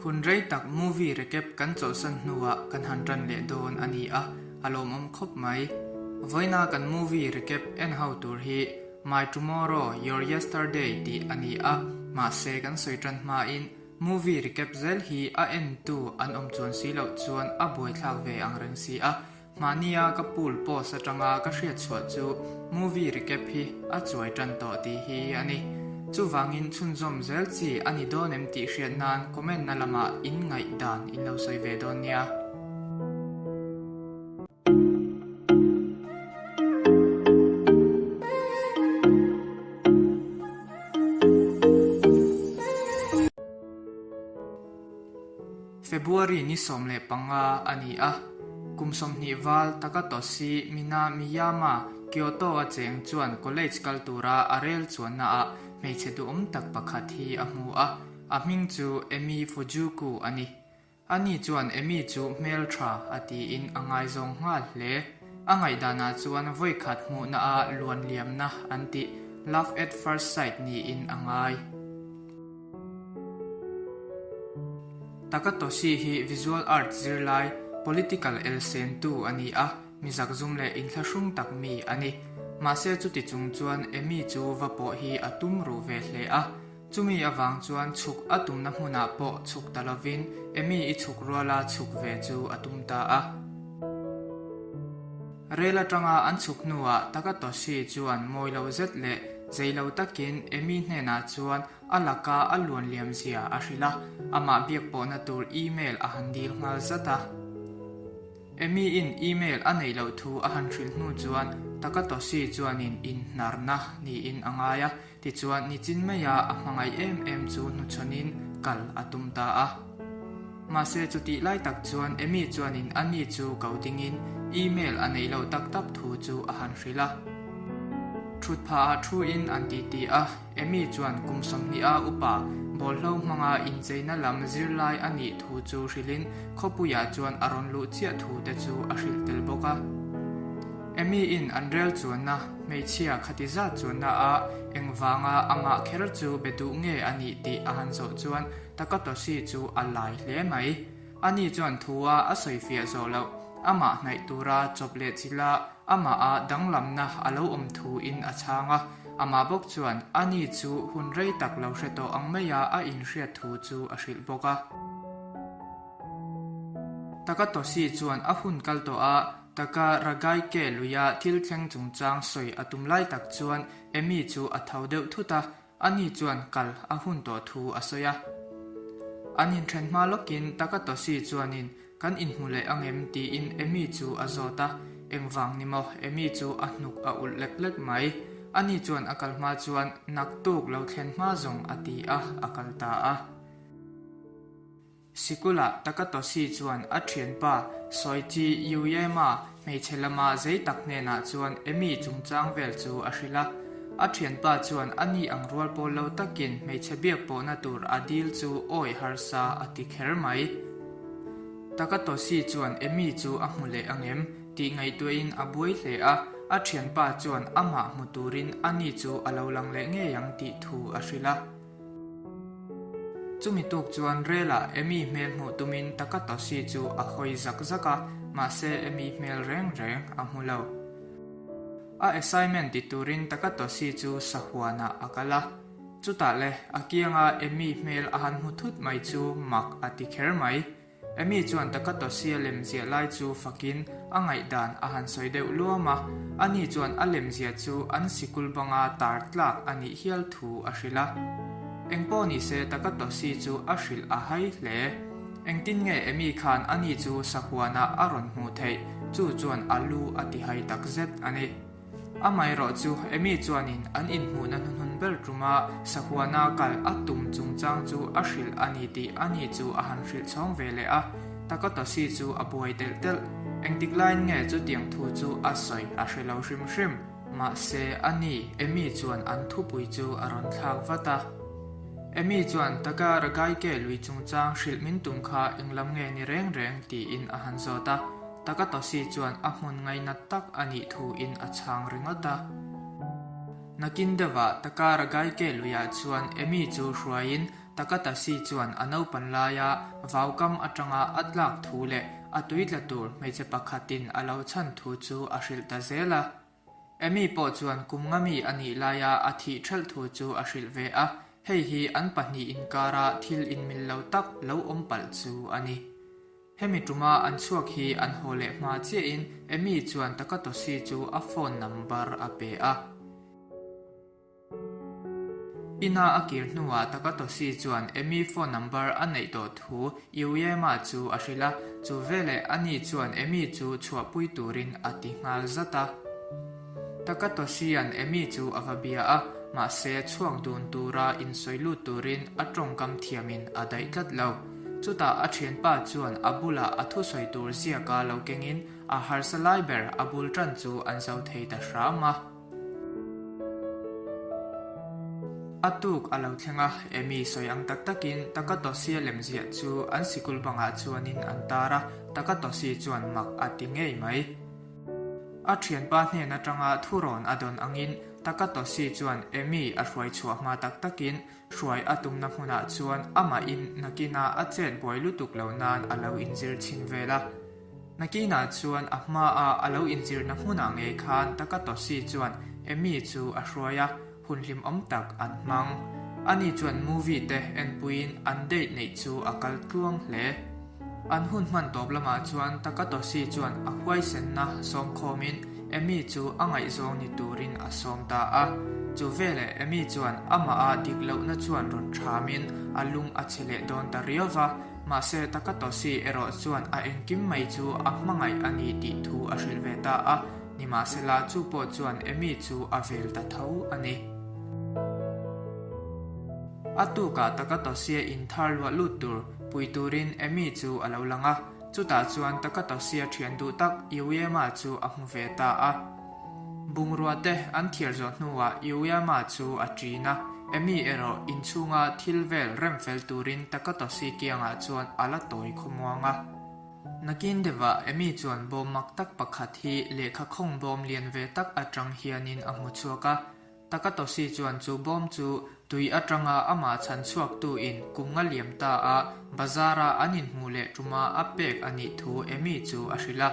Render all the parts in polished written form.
Hun rei tak movie recap kan chawlhsan hnuah kan han tan leh dawn a ni a, a lawmawm khawp mai. Vawiina kan movie recap en ho tur hi My Tomorrow, Your Yesterday tih a ni a, mahse kan sawi tan hmain movie recap zel hi a entu an awm chuan si loh chuan a buaithlak ve ang reng si a, Mahnia ka pool post atanga ka hriat chhuah chu movie recap hi a chuai tan tawh tih hi a ni. Chuvangin chhunzawm zel chi a ni dawn em tih hriat nan comment na lamah in ngaih dan in lo sawi ve dawn nia. February ni 15 a ni a, kum 20 val Takatoshi Minamiyama, Kyoto-a cheng chuan college kal tura a rel chuannaah hmeichhe duhawm tak pakhat hi a hmu a, a hming chu Emi Fujuku a ni. Ani chuan Emi chu hmeltha a tiin a ngaizawng nghal hle. A ngaihdanah chuan vawikhat hmuhnaah luanliamna an tih love at first sight niin a ngai. Takatoshi hi visual arts zirlai, political elsentu a ni a, mi zakzum leh inthlahrung tak mi a ni. Mahse chuti chung chuan Emi chu va pawh hi a tum ruh ve hle a, chumi avang chuan chhuk a tumna hmunah pawh chhuk ta lovin Emi i chhuk ruala chhuk ve chu a tum ta a. Rel atanga an chhuk hnuah Takatoshi chuan mawi lo zet leh zei lo takin Emi hnenah chuan A laka a luanliam zia a hrilh a, amah biak pawhna tur email a han dil nghal zat a. Amy-in email a neih loh thu a han hrilh hnu chuan Takatoshi chuanin inhnarna niin a ngai a, tichuan nichin maia a hmangaih em em chu hnuchhawnin kal a tum ta a. Mahse chutih lai tak chuan Amy chuanin a ni chu ko dingin email a neih loh tak tak thu chu a han hrilh a. Thut phahah thuin an titi a. Amy chuan kum 20 a upa bawlhlo hmanga incheina lam zirlai a nih thu chu hrilhin khawpuiah chuan a rawn luh chiah thu te chu a hrilh tel bawk a. Amy-in an rel chuanna hmeichhia khati zat chuanna a engvanga amah kher chu be duh nge a nih tih a han zawh chuan Takatoshi chu a lai hle mai. Ani chuan thu a a sawifiah zawh loh amah hnaih tura chawp leh chila Amaha danglamna a lo awm thuin a chhang a, amah bawk chuan ani chu hun rei tak lo hre tawh ang maia a inhriat thu chu a hrilh bawk a. Takatoshi chuan a hun kal tawh a, Taka Ragaike luia thil thleng chungchang sawi a tum lai tak chuan Emi chu a tho deuh thut a, ani chuan kal a hun tawh thu a sawi a. An inthen hma lawkin Takatoshi chuanin Kan inhmu leh ang em? tiin Amy chu a zawt a, engvang ni maw? Amy chu a hnuk a ulh lek lek mai. Ani chuan a kal hma chuan naktuk lo thlen hma zawng a ti a, a kal ta a. Sikulah Takatoshi chuan a thianpa Soichi Yuyema hmeichhe lama zei tak hnenah chuan Amy chungchang vel chu a hrilh a. A thianpa chuan a ni ang rual pawl lo takin hmeichhe biak pawhna tur a dil chu awi harsa a ti kher mai. Takatoshi chuan Emi chu a hmu leh ang em tih ngaihtuahin a buai hle a, a thianpa chuan amah hmu turin ani chu a lo lang leh ngei ang tih thu a hrilh a. Chumi tuk chuan relah Emi hmel hmuh tumin Takatoshi chu a hawi zak zak a, mahse Emi hmel reng reng a hmu lo. A assignment ti turin Takatoshi chu sahuanah a kal a. Chutah le, a kianga Amy hmel a han hmu thut mai chu mak a ti kher mai. Amy chuan Takatoshi a lem ziah lai chu fakin a ngaihdan a han sawi deuh luam a, ani chuan a lem ziah chu an sikul banga tar tlak a nih hial thu a hrilh a. Engpawh ni se Takatoshi chu a hrilh a hai hle. Engtin nge Amy khan ani chu sahuanah a rawn hmuh theih, chu chuan a lu a ti hai takzet a ni. Amaherawh chu Amy chuanin an inhmuhna hnuhnun ber tuma sahuana kal a tum chungchang chu a hrilh a ni tih ani chu a han hrilh chhawng ve leh a, Takatoshi chu a buai telh telh. Engtik laiin nge chutiang thu chu a sawi a hre lo hrim hrim. Mahse, ani, Amy chuan an thupui chu a rawn thlak vat a. Amy chuan Taka Ragaike lui chungchang hrilh min tum kha englam nge ni reng reng tiin a han zawt a. Takatoshi chuan a hmun ngainat tak a nih thuin a chhang ringawt a. Nakin deuhah Takaragaike luiah chuan Emi chu hruaiin Takatasi chuan a naupan laia vaukam atanga a tlak thu leh a tui tla tur hmeichhe pakhatin a lo chhan thu chu a hrilh ta zel a. Amy pawh chuan kum nga mi a nih laia a thih ṭhelh thu chu a hrilh ve a, hei hi an pahnih inkara thil inmil lo tak lo awm palh chu a ni. Hemi ṭuma an chhuak hi an haw leh hma chiahin Amy chuan Takatoshi chu a phone number a pe a. Ina a kir hnuah Takatoshi chuan Amy phone number a neih tawh thu Uyema chu a hrilh a, chu veleh ani chuan Amy chu chhuahpui turin a ti nghal zat a. Takatoshia'n Amy chu a va bia a, mahse chhuak dun tura insawi lut turin a tawngkam thiamin a daih tlat lo. Chutah a thianpa chuan a bulah a thusawi tur ziaka lo kengin a harsa lai ber a bul tan chu an zo thei ta hram a. A tuk a lo thleng a, Amy sawi ang tak takin Takatosia lemziah chu an sikul bangah chuanin an tar a, Takatosi chuan mak a ti ngei mai. A thianpa hnen atanga thurawn a dawn angin Takatosi chuan Amy a hruai chhuah hma tak takin hruai a tumna hmunah chuan amahin nakina a chet buai lutuk loh nan a lo inzir chhin vel a. Nakinah chuan a hmaa a lo inzirna hmunah ngei khan Takatoshi chuan Amy chu a hruai a, hun hlimawm tak an hmang. Ani chuan movie te enpuiin an date neih chu a kal tluang hle. An hun hman tawp lamah chuan Takatoshi chuan a huaisenna sawmkhawmin Amy chu a ngaihzawng ni turin a sawm ta a. Chu veleh Amy chuan amah a dik lohna chuan rawn thamin a lung a chhe leh dawn ta riau va. Mahse, Takatoshi erawh chuan a engkim mai chu a hmangaih a ni tih thu a hrilh ve ta a, nimahsela chu pawh chuan Amy chu a vel ta tho a ni. A tukah Takatoshi-a inthar luah lut tur pui turin Amy chu a lo lang a, chutah chuan Takatoshi-a thian duh tak Yuyama chu a hmu ve ta a. Bungrua te an thiar zawh hnuah Yuyama chu a ṭin a, Amy erawh inchhunga thil vel rem fel turin Takatoshi kiangah chuan a la tawi khawmuang a. Nakin deuhah Amy chuan bawm mak tak pakhat hi lehkha khawng bawm lian ve tak aṭang hianin a hmu chhuak a, Takatoshi chuan chu bawm chu tui atanga amah chhan chhuaktu in kum nga liam ta a bazar a an inhmuh leh tuma a pek a nih thu Amy chu a hrilh a.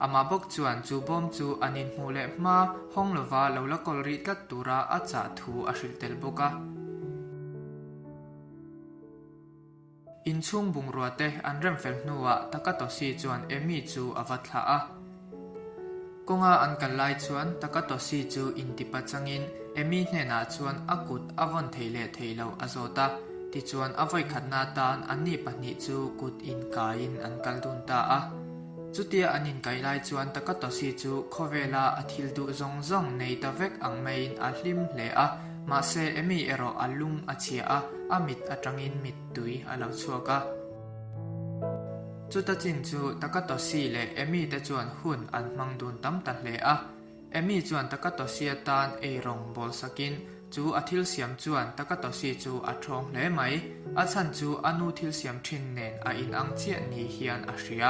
Amah bawk chuan chu bawm chu an inhmuh leh hma hawng lova lo la kawl rih tlat tura a chah thu a hrilh tel bawk a. Inchhung bungrua te an rem fel hnuah Takatoshi chuan Amy chu a va thlah a. Kawnga an kal lai chuan Takatoshi chu intipa changin Amy hnenah chuan a kut a vawn theih leh theih loh a zawt a. Tichuan a vawikhatna atan anni pahnih chu kut inkaiin an kal dun ta a. Chutia an inkaih lai chuan Takatoshi chu khawvela a thil duh zawng zawng nei ta vek ang maiin a hlim hle a. Mahse, Amy erawh a lung a chhia a, a mit atangin mittui a lo chhuak a. Chuta chin chu Takatoshi leh Amy te chuan hun an hmang dun tam ta hle a. Amy chuan Takatoshi atan ei rawng bawl sakin chu a thil siam chuan Takatoshi chu a thawng hle mai. A chhan chu a nu thil siam thin nen a inang chiah ni hian a hria.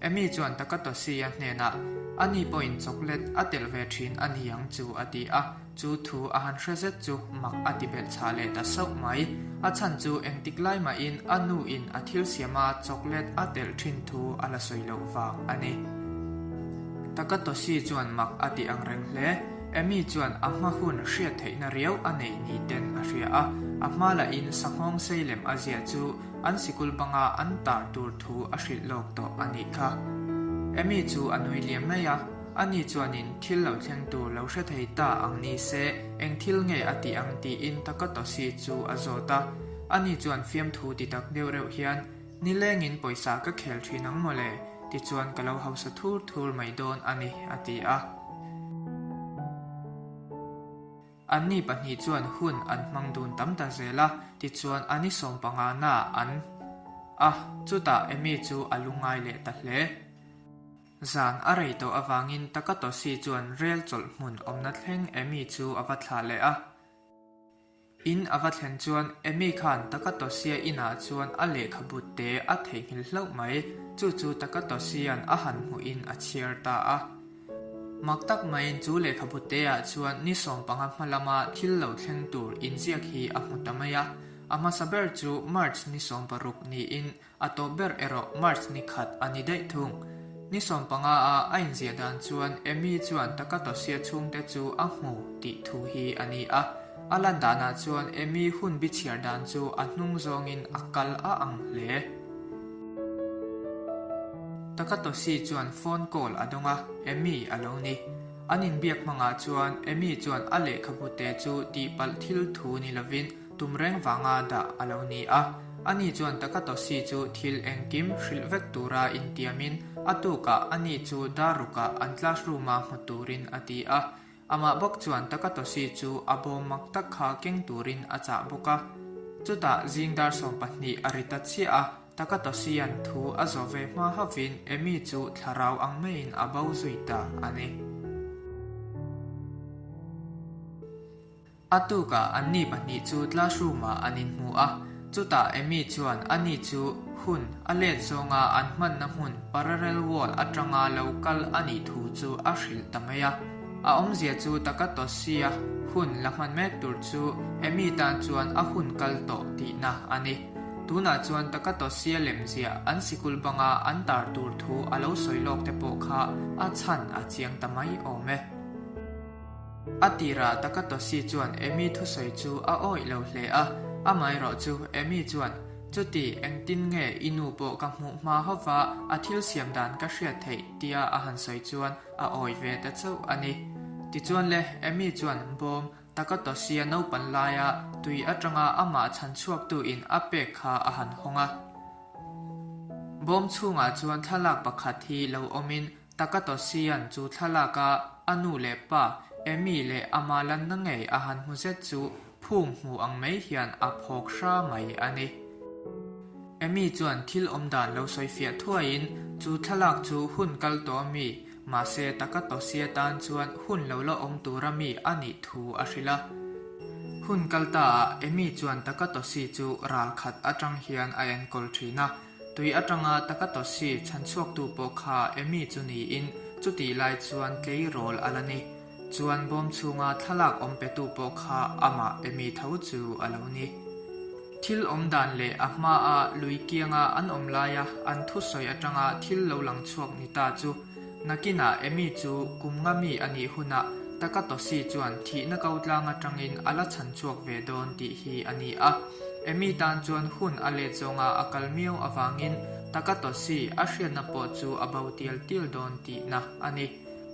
Amy chuan Takatoshi-a hnenah, Ani pawhin chocolate a telh ve thin a ni ang chu a ti a. Chu thu a han hre zet chu mak a ti belh chhah leh ta sauh mai. A chhan chu engtik lai mahin a nu in a thil siama chocolate a telh thin thu a la sawi loh vang a ni. Takatoshi chuan mak a ti ang reng hle. Amy chuan a hma hun hriat theihna riau a neih ni ten a hria a, a hma lahin sanghawng sei lem a ziah chu an sikul banga an tar tur thu a hrilh lawk tawh a nih kha. Amy chu a nui liam mai a. Ani chuanin thil lo thleng tur lo hre thei ta ang ni se, eng thil nge a tih ang tiin Takatoshi chu a zawt a. Ani chuan fiamthu ti tak deuh reuh hian, Nilengin pawisa ka khel thin ang mawle, tichuan ka lo hausa thur thur mai dawn a ni, a ti a. Anni pahnih chuan hun an hmang dun tam ta zel a, tichuan a ni 15 na an a, chutah Amy chu a lungngai leh ta hle. Zan a rei tawh avangin Takatoshi chuan rel chawlh hmun awmna thleng Amy chu a va thlah leh a. In a va thlen chuan Amy khan Takatoshi-a inah chuan a lehkhabu te a theihnghilh hlauh mai, chu chu Takatoshi-a'n a han hmuhin a chhiar ta a. Mak tak maiin chu lehkhabu te ah chuan ni 15 hma lama thil lo thleng tur inziak hi a hmu ta mai a. A hmasa ber chu March ni 16 niin a tawp ber erawh March ni khat a ni daih thung. Ni 15 a a inziah dan chuan Amy chuan Takatosia chhungte chu a hmu tih thu hi a ni a. A lan danah chuan Amy hun bi chhiar dan chu a hnung zawngin a kal a ang hle. Takatosi chuan phone call a dawng a, Amy a lo ni. An inbiak hmangah chuan Amy chuan a lehkhabu te chu tihpalh thil thu ni lovin tum reng vanga dah a lo ni a. Ani chuan Takatoshi chu thil engkim hrilh vek tura intiamin a tukah ani chu dar rukah an classroom-a hmu turin a ti a. Amah bawk chuan Takatoshi chu a bawm mak tak kha keng turin a chah bawk a. Chutah zing dar 12 a ri ta chiah a, Takatoshia'n thu a zawh ve hma hovin Amy chu thlarau ang maiin a bo zui ta a ni. A tukah anni pahnih chu classroom-ah an inhmu a, chutah Amy chuan ani chu hun a let zawnga an hmanna hmun parallel wall atanga lo kal a nih thu chu a hrilh ta mai a. A awmzia chu Takatoshi-a hun la hman mek tur chu Amy tan chuan a hun kal tawh tihna a ni. Tunah chuan Takatoshi-a lemziah an sikul banga an tar tur thu a lo sawi lawk te pawh kha a chhan a chiang ta mai awm e. A tirah Takatoshi chuan Amy thusawi chu a awih lo hle a, amaherawh chu Amy chuan, Chuti, engtin nge i nu pawh ka hmuh hma hova a thil siam dan ka hriat theih? tia a han sawi chuan a awih ve ta chauh a ni. Tichuan le, Amy chuan bawm Takatoshi-a naupan laia tui atanga amah chhan chhuaktuin a pek kha a han hawng a. Bawm chhungah chuan thlalak pakhat hi lo awmin Takatosian chu thlalaka a nu leh pa, Amy leh ama lanna ngei a han hmu zet chu phum hmu ang mai hian a phawk hra mai a ni. Amy chuan thil awmdan lo sawi fiah thuaiin chu thlalak chu hun kal tawh a mi, mahse Takatosia tan chuan hun lo la awm tura mi a nih thu a hrilh a. Hun kal taah Amy chuan Takatosi chu ral khat atang hian a enkawl thin a. Tui atanga Takatoshi chhanchhuaktu pawh kha Amy chu niin chutih lai chuan tleirawl a la ni. Chuan bawm chhunga thlalak awm petu pawh kha amah Amy tho chu a lo ni. Thil awm dan leh a hmaa lui kianga an awm laia an thusawi atanga thil lo lang chhuak ni ta chu Nakinah Amy chu kum nga mi a nih hunah Takatoshi chuan thihna ko tlang atangin a la chhan chhuak ve dawn tih hi a ni a. Amy tan chuan hun a let zawnga a kal miau avangin Takatoshi a hriatna pawh chu a bo tial tial dawn tihna a ni.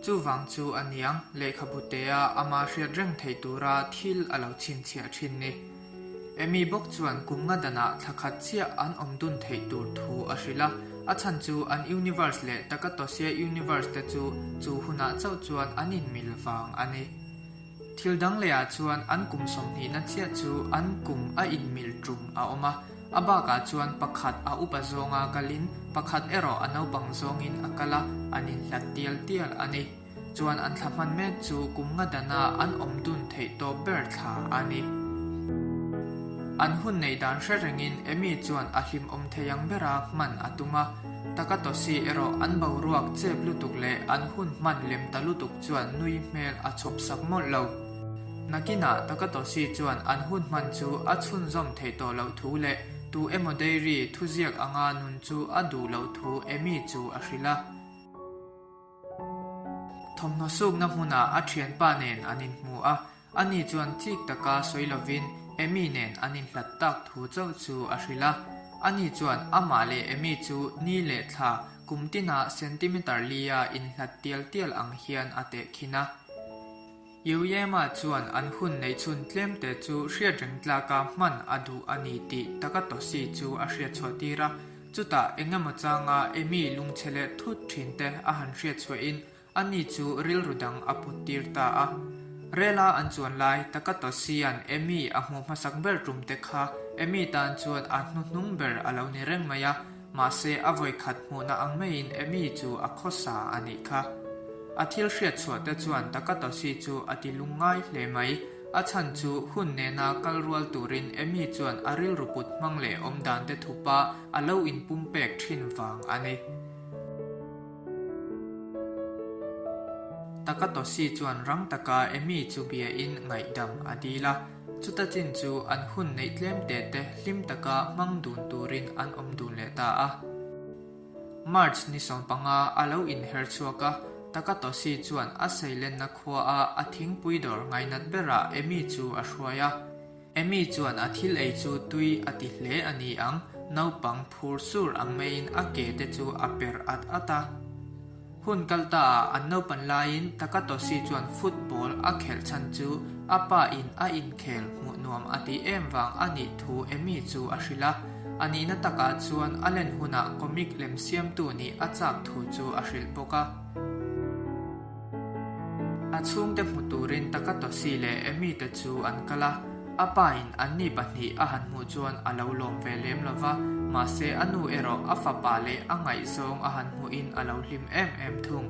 Chuvang chu a niang, lehkhabu tea ama hriat reng theih tura thil a lo chhinchhiah thin ni. Amy bawk chuan kum nga danah thla khat chiah an awm dun theih tur thu a hrilh a, a chhan chu an universe leh Takatosia universe te chu chu hunah chauh chuan an inmil vang a ni. Thil dang lehah chuan an kum sawmhnihna chiah chu an kum a inmil tum a awm a, a bakah chuan pakhat a upa zawnga kalin pakhat erawh a naupang zawngin a kal a, an inhlat tial tial a ni. Chuan an thla hman mek chu kum nga dana an awm dun theih tawp ber thla a ni. An hun neih dan hre rengin Amy chuan a hlimawm thei ang bera hman a tum a. Takatoshi erawh an boruak chep lutuk leh an hun hman lem ta lutuk chuan nui hmel a chhawp sak mawlh lo. Nakinah Takatoshi chuan an hun hman chu a chhunzawm theih tawh loh thu leh tu emaw diary thuziak anga nun chu a duh loh thu Amy chu a hrilh a. Thawmhnaw sukna hmunah a thianpa nen an inhmu a, ani chuan chik taka sawi lovin Amy nen an inhlat tak thu chauh chu a hrilh a. Ani chuan amah leh Amy chu ni leh thla kum tinah centimeter lia inhlat tial tial ang hian a tehkhin a. Yuyema chuan an hun neih chhun tlemte chu hriat reng tlaka hman a duh a ni tih Takatoshi chu a hriat chhuah tir a. Chutah engemaw changa Amy lungchhe leh thut thinte a han hriat chhuahin ani chu rilru dang a put tir ta a. Rela an chuan lai Takatoshia'n Amy a hmuh hmasak ber tumte kha Amy tan chuan a hnuhnung ber a lo ni reng mai a. Mahse, a vawikhat hmuhna ang maiin Amy chu a khawsa a nih kha. A thil hriat chhuah te chuan Takatoshi chu a ti lungngai hle mai. A chhan chu hun nena kal rual turin Amy chuan a rilru put hmang leh awm dan te thupa a lo inpumpek thin vang a ni. Takatoshi chuan rang taka Amy chu biain ngaihdam a dil a. Chuta chin chu an hun neih tlem te te hlim taka hmang dun turin an awm dun leh ta a. March ni 15 a lo inher chhuak a, Takatoshi chuan a seilenna khua a a thingpui dawr ngainat berah Emi chu a hruai a. Emi chuan a thil ei chu tui a ti hle a ni ang, naupang phur sur ang maiin a ke te chu a per at at a. Hun kal ta ah an naupan laiin Takatoshi chuan football a khelh chhan chu a pa in a inkhel hmuh nuam a tih em vang a nih thu Emi chu a hrilh a. A nihna takah chuan a len hunah comic lem siamtu nih a chak thu chu a hrilh bawk a. A chhungte hmu turin Takatoshi leh Emi te chu an kal a, a pa in anni pahnih a han hmuh chuan a lo lawm ve lem lo va, mahse a nu erawh a fapa leh a ngaihzawng a han hmuhin a lo hlim em em thung.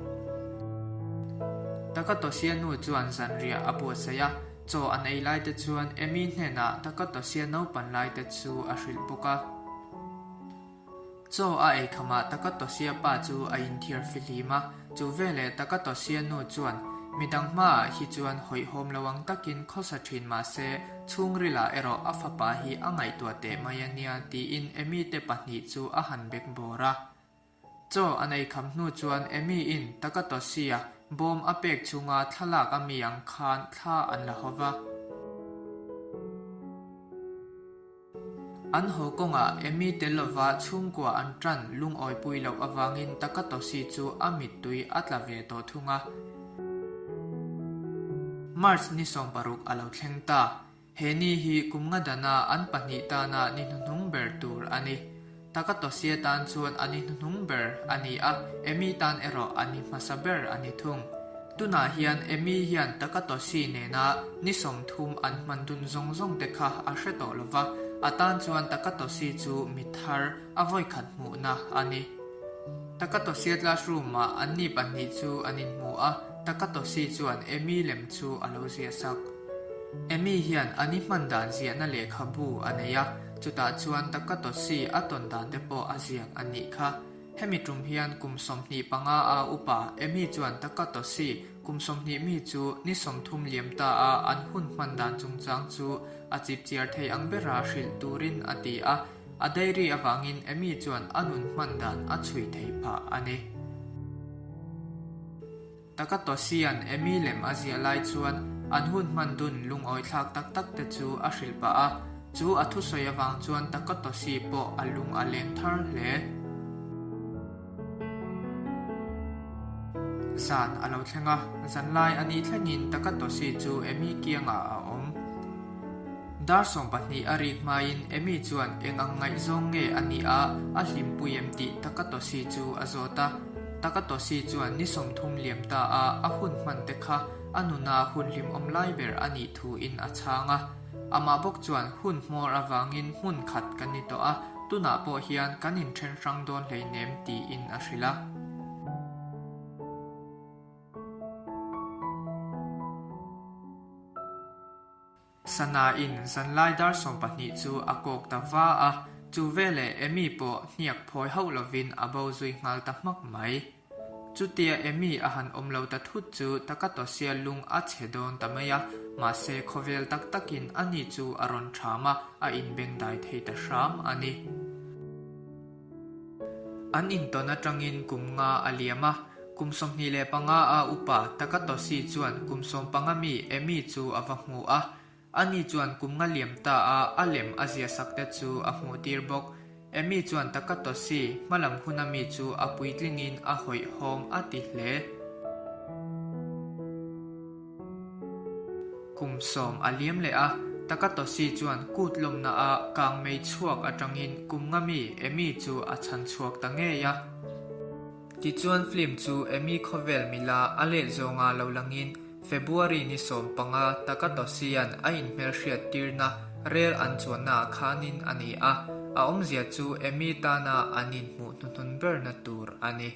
Takatoshia nu chuan zanriah a buatsaih a, chaw an ei lai te chuan Emi hnenah Takatoshia naupan lai te chu a hrilh bawk a. Chaw a ei khamah Takatosia pa chu a inthiar fihlim a, chu veleh Takatosia nu chuan midang hmaah hi chuan hawihhawm lo ang takin khawsa thin mah se chhungrilah erawh a fapa hi a ngaihtuah teh mai a nia tiin Emi te pahnih chu a han bek bawr a. Chaw an ei kham hnu chuan Emi in Takatosia bawm a pek chhunga thlalak a mi ang khan thla an la ho va. An haw kawngah Emi tel lova chhungkua an ṭan lungawipui loh avangin Takatoshi chu a mittui a tla ve tawh thung a. March ni 16 a lo thleng ta. He ni hi kum nga dana an pahnih tana ni hnuhnung ber tur a ni. Takatoshia tan chuan a ni hnuhnung ber a ni a, Emi tan erawh a ni hmasa ber a ni thung. Tunah hian Emi hian Takatoshi nena ni 30 an hman dun zawng zawng te kha a hre tawh lo va, a tan chuan Takatoshi chu mi thar a vawikhat hmuhna a ni. Takatoshia classroom-ah anni pahnih chu an inhmu a, Takatoshi chuan Emi lem chu a lo ziah sak. Emi hian a ni hman dan ziahna lehkhabu a nei a, chutah chuan Takatoshi a tawn dan te pawh a ziak a nih kha. Hemi tum hian kum 25 a upa Emi chuan Takatoshi kum 20 mi chu ni 30 liam ta a an hun hman dan chungchang chu a chipchiar thei ang bera hrilh turin a ti a, a diary avangin Emi chuan a nun hman dan a chhui thei phah a ni. Takatosian Emi lem a ziah lai chuan an hun hman dun lungawi thlak tak tak te chu a hrilh pah a, chu a thusawi avang chuan Takatosi pawh a lung a leng thar hle. Zan a lo thleng a, zanlai a nih thlengin Takatosi chu Emi kiangah a awm. Dar 12 a rik hmain Amy chuan eng ang ngaihzawng nge a nih a, a hlimpui em tih Takatoshi chu a zawt a. Takatoshi chuan ni 30 liam ta a a hun hman te kha a nuna hun hlimawm lai ber a nih thuin a chhang a. Amah bawk chuan hun hmawr avangin hmun khat kan ni tawh a, tunah pawh hian kan inthen hrang dawn hleinem tiin a hrilh a. Sana in zanlai dar 12 chu a kawk ta va a, chu veleh Amy pawh hniak phawi hauh lovin a bo zui nghal ta hmak mai. Chutia Amy a han awm lo ta thut chu Takatosia lung a chhe dawn ta mai a, mahse khawvel tak takin ani chu a rawn ṭham a, a inbengdai thei ta hram a ni. An intawn atangin kum nga a liam a, kum 25 a upa Takatoshi chuan kum 15 mi Emi chu a va hmu a, ani chuan kum nga liam ta a a lem a ziah sak te chu a hmuh tir bawk. Emi chuan Takatoshi hmalam huna mi chu a puitlingin a hawihhawm a ti hle. Kum 10 a liam leh a, Takatoshi chuan kut lawmna a kang mei chhuak atangin kum nga mi Emi chu a chhan chhuak ta ngei a. Tichuan film chu Emi khawvel mila a let zawnga lo langin February ni 15 Takatoshian a inhmelhriat tirna rel an chuannaah khanin a ni a, a awmzia chu Emi tana an inhmuh hnuhnun berna tur a ni.